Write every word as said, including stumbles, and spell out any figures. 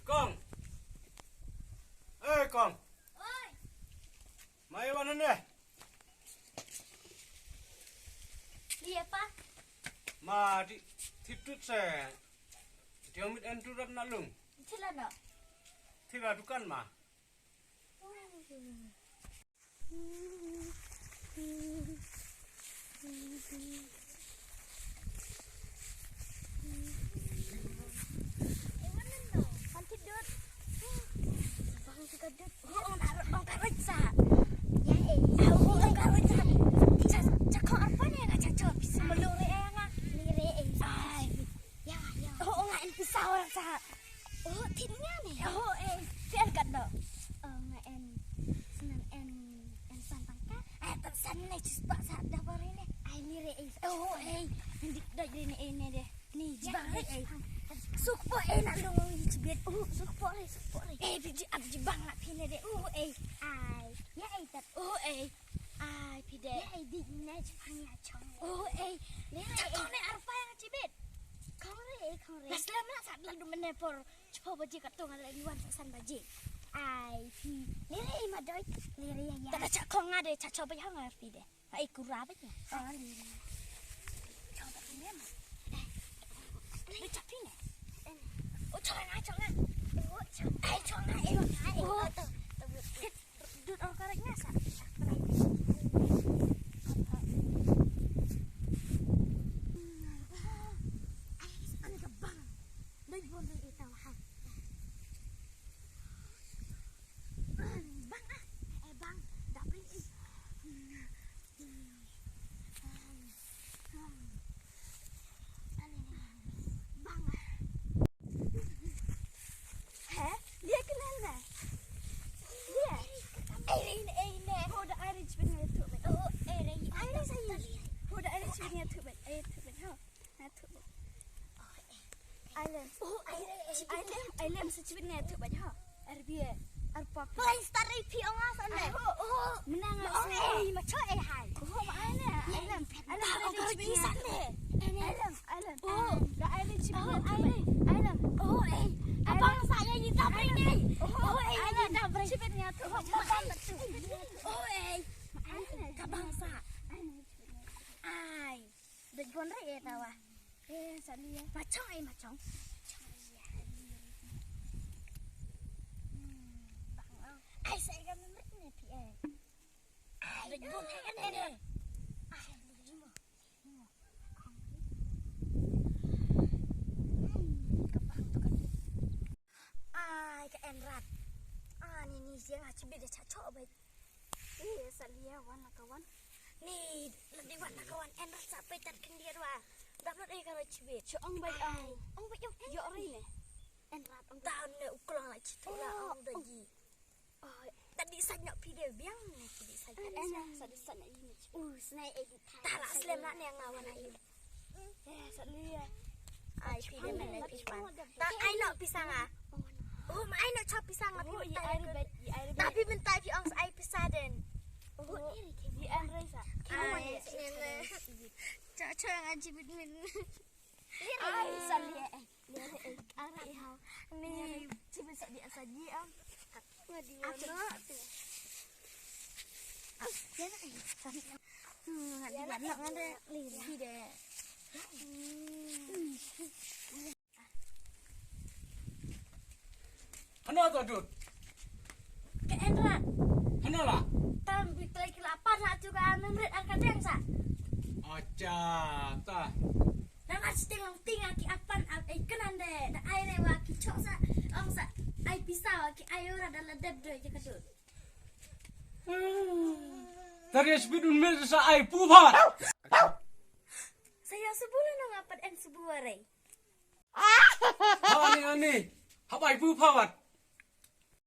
Kong. Eh, Kong. Oi. Mai wan ne. Ïa pa. Ma di, di tut se. Dia mit en tu rap na lung. Thila no. Thila dukan ma. Oh, eh, phi en katno? Oh, nga en, snan en, en san tangka. Ai, tang san ne, chispah sa da bari ne. Ai, ni re, eh. Oh, eh, ni doi re ne, eh, ne de. Ni jibang re, eh. Suk po, eh, na lung ni chibit. Oh, suk po re, suk po re. Eh, bi ji ap jibang la phi ne de. Oh, eh. Ai, ya, eh, tat. Oh, eh. Ai, phi de. Ya, eh, di ne chipang ya chong. Oh, eh. Ne, eh. Chong ne arpa yang chibit. Kong re, eh, kong re. Las lem la sa la du mene por. Chipho baje katto nga la wan sa san baje. Ai, phi. Lere, eh, ma doi. Lere, ya, ya. Tata cha kong nga de, cha cho ba ya nga phi de. Ai, kura ba ya. Ah, lere. Cho ba phi ne ma. Eh. Lere cha phi ne. Oh, cho nga, cho nga. Oh, cho. Ai, cho nga, eh, nga, eh. Oh, to, to. Dut ong karek nga sa. Ai, ani ka bang. Dai bon dai ita wahai. Bang ah. Eh, bang. Dapri. Bang ah. He? Dia kenal dah. Dia. Ai, ai, ai, ai. Ho da ai rich bin ya tu. Oh, ai, ai. Ai, ai, ai. Ho da ai rich bin ya tu. Ai, tu, ha. Ai, tu. Ai, lem. Oh, ai, ai, ai, lem. Ai, lem sa chibit ne tu, ha. Arbie. Arpap. Paling start ri phi ong ah, san le. Ai, ho, ho. Menang ah, san le. Ai, ma cho, eh, hai. Ho, ma ai ne. Ai, lem. Ai, lem. Ai, lem. Ai, lem. Oh, da ai lem chibit. Oh, ai lem. Ai lem. Oh, eh. Ka bang sa ya yi ta bring ni. Oh, eh, ai lem. Chibit ni tu. Oh, eh. Ka bang sa. Ai. Dei bon re eh tawa. Eh, sa ni ya. Ma chong, eh, ma chong. Bang, oh. Ai, sa ka mimit ni pi, eh. Ai, dei bon re eh ni. Ai, dei bon. Ai, ka Enrat. Ah, ni, ni, siang ah, chibit da cha cho bait. Eh, sa lia wan la ka wan. Ni, la di wan la ka wan. Enrat sa peit tat khyndiat wa. Dap la dei ka roi chibit. Cho ong bait ong. Ong bait ong. Yo ri ne. Enrat ong. Down ne u klong la chi tu la ong da ji. Ai, ta dih sait noh phi dei biang ne, ta dih sait. Ai, ai, sa dih sait noh ine. Uh, snai ai dih thai. Ta la slem la ne nga wan ai. Eh, sa li ya. Ai, phi dei men ai phi wan. Ta ai noh pisa nga. Oh, ma ai noh chop pisa nga phi. Oh, men tai ai phi ong sa ai pisa den. Oh, i ai rei sa. Ai, cha cha nga chibit men. Ai, sa li ya. Ni, chibit sa di asa di am. Nga di wan no. Nga di wan no nga de. Di de. Hano to dut? Ka Enrat. Hano la? Tam bi klai ki lapan ha tu ka Mimrit ar ka deng sa. Acha ta. Namar sting long ting ki apan ap ai kenan de da ai re wa ki chok sa ong sa ai pisa wa ki ai ora da la dep doi je ka dut. Tari sbidun me sa ai pu pha. Sa ya sebulan nang apat en sebulan re. Ani ani hap ai pu pha wat.